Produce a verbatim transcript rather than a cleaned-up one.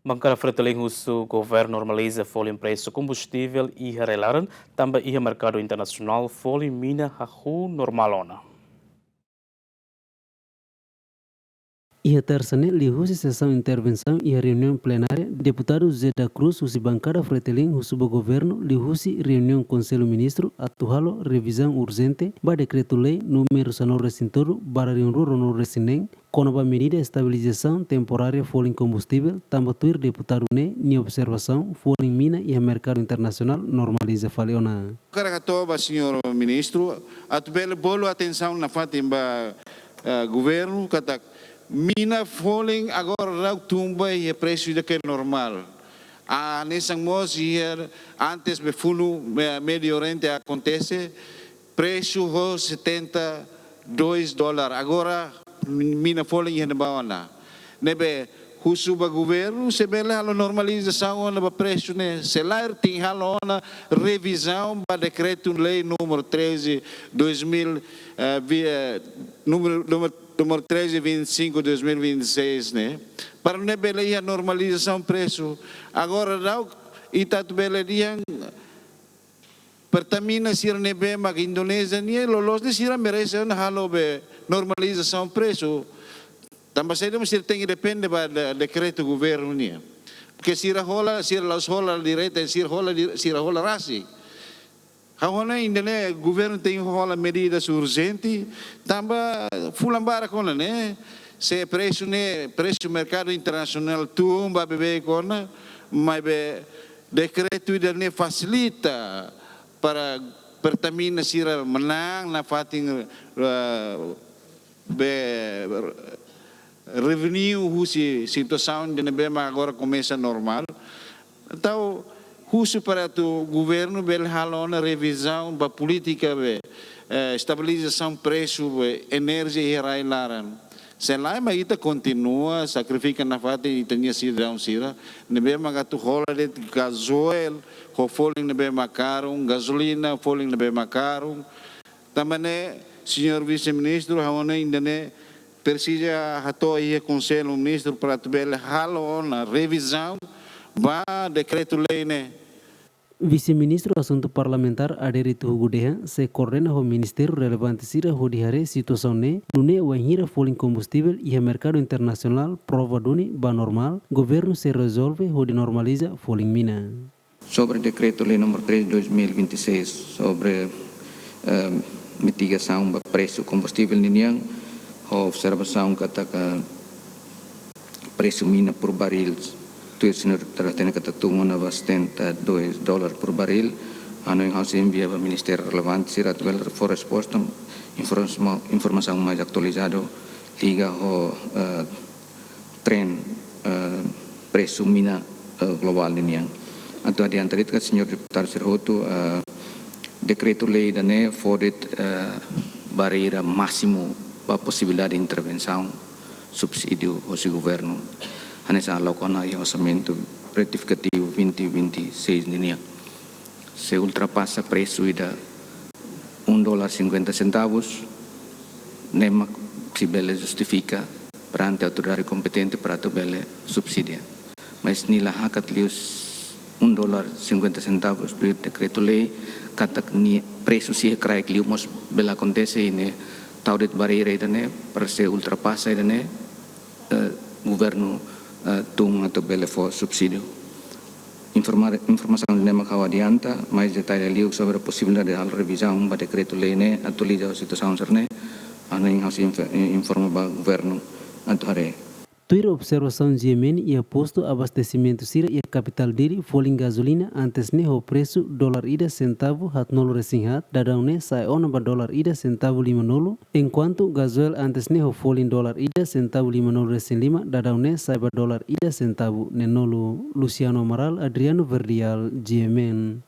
Bankada Fretilin husu governu normaliza folin presu kombustivel iha rai-laran, tanba iha merkadu internasionál folin mina hahú normál ona. Iha Tersa ne'e, liuhusi sesaun intervensaun iha reuniaun plenária, deputadu José da Cruz husi bankada Fretilin husu ba governu liuhusi reuniaun Konsellu Ministru atu halo revizaun urjente ba dekretu-lei númeru sanulu-resin-tolu barra rihun rua ruanulu-resin-neen, kona-ba medida estabilizasaun temporária folin kombustivel, tanba tuir deputadu ne'e nia observasaun, folin mina iha merkadu internasionál normaliza fali ona. Hakarak hato'o ba señór ministru, atu bele bolu atensaun nafatin ba, eh, governu, katak mina folin agora daudaun tun ba iha presu ida ke normál. Ah, hanesan mós iha antes be funu, me-, Médiu Oriente akontese, presu ho setenta e dois dólar. Agora, mina folin iha ne'ebá ona. Ne'ebé husu ba governu, se bele halo normalizasaun ona ba presu ne'e. Se lae, tenke halo ona revizaun ba dekretu-lei númeru treze, dois mil, eh, vi-, eh, númeru, númeru, númeru treze vinte e cinco dois mil e vinte e seis ne'e. Para ne'e bele iha normalizasaun presu. Agora daudaun, ita atu bele dehan, Pertamina sira ne'ebé mak Indonézia nian, loloos ne'e sira merese ona halo be normalizasaun presu. Tanba saida mak sira tenke depende ba de-, dekretu governu nian. Porque sira hola, sira la'ós hola direta, sira hola di-, sira hola rasik. Ha'u hanoin ida-ne'e governu tenke hola medidas urjente, tanba fulan barak ona ne'e, se presu ne'e, presu merkadu internasionál tun ba beibeik ona, maibé dekretu ida-ne'e fasilita para Pertamina sira manán nafatin, eh, be, revenue husi situasaun ida ne'ebé mak agora komesa normál. Entaun, husu para atu governu bele halo ona revizaun ba polítika be, eh, estabilizasaun presu be enerjia iha rai-laran. Se lae mak ita kontinua sakrifika nafatin ita-nia sidadaun sira, ne'ebé mak atu hola de'it gazóil ho folin ne'ebé mak karun, gazolina folin ne'ebé mak karun. Tanba ne'e, señór vise-ministru, ha'u hanoin ida-ne'e presiza hato'o iha Konsellu Ministru para atu bele halo ona revizaun ba dekretu-lei ne'e. Vise-Ministru Asuntu Parlamentár Adérito Hugo dehan, sei koordena ho ministériu relevante sira hodi haree situasaun ne'e, nune'e wainhira folin kombustivel iha merkadu internasionál prova duni ba normál, governu sei rezolve hodi normaliza folin mina. Sobre Dekretu-Lei número três de dois mil e vinte e seis, sobre, eh, mitigasaun ba presu kombustivel ninian, ho observasaun katak presu mina por barril, tuir señór deputadu hatene katak tun ona ba setenta e dois dólar por barril, ha'u hanoin ha'u sei envia ba ministériu relevante sira atu bele fó resposta, informa-, informasaun mais atualizadu liga ho, eh, trend, eh, presu mina, eh, globál ninian. Atu adianta de'it katak señór deputadu sira hotu, eh, dekretu-lei ida-ne'e fó de'it, eh, barreira másimu ba posibilidade intervensaun subsídiu husi governu hanesan aloka ona iha orsamentu retifikativu vinte vinte e seis ninian. Se ultrapasa presu ida um dólar cinquenta centavos, ne'e mak sei bele justifika perante autoridade kompetente para atu bele subsidia. Mas nia la hakat liu um dólar cinquenta centavos tuir dekretu-lei, katak nia presu sei kraik liu mós bele akontese, i ne'e tau de'it barreira ida-ne'e, para se ultrapasa ida-ne'e, eh, governu, eh, tun atu bele fó subsídiu. Informa-, informasaun ne'e mak ha'u adianta, mais detalle liu sobre posibilidade de halo revizaun ba dekretu-lei ne'e, atualiza situasaun sira-ne'e, ha'u hanoin ha'u sei inf-, informa ba governu atu haree. Tuir observasaun G M N, iha postu abastesimentu sira iha kapitál Dili, folin gazolina antes ne'e ho presu dólar ida sentavu haatnulu-resin-haat, daudaun ne'e sa'e ona ba dólar ida sentavu limanulu, enkuantu gazóil antes ne'e ho folin dólar ida sentavu limanulu-resin-lima, daudaun ne'e sa'e ba dólar ida sentavu neenulu. Luciano Amaral, Adriano Verdial, G M N.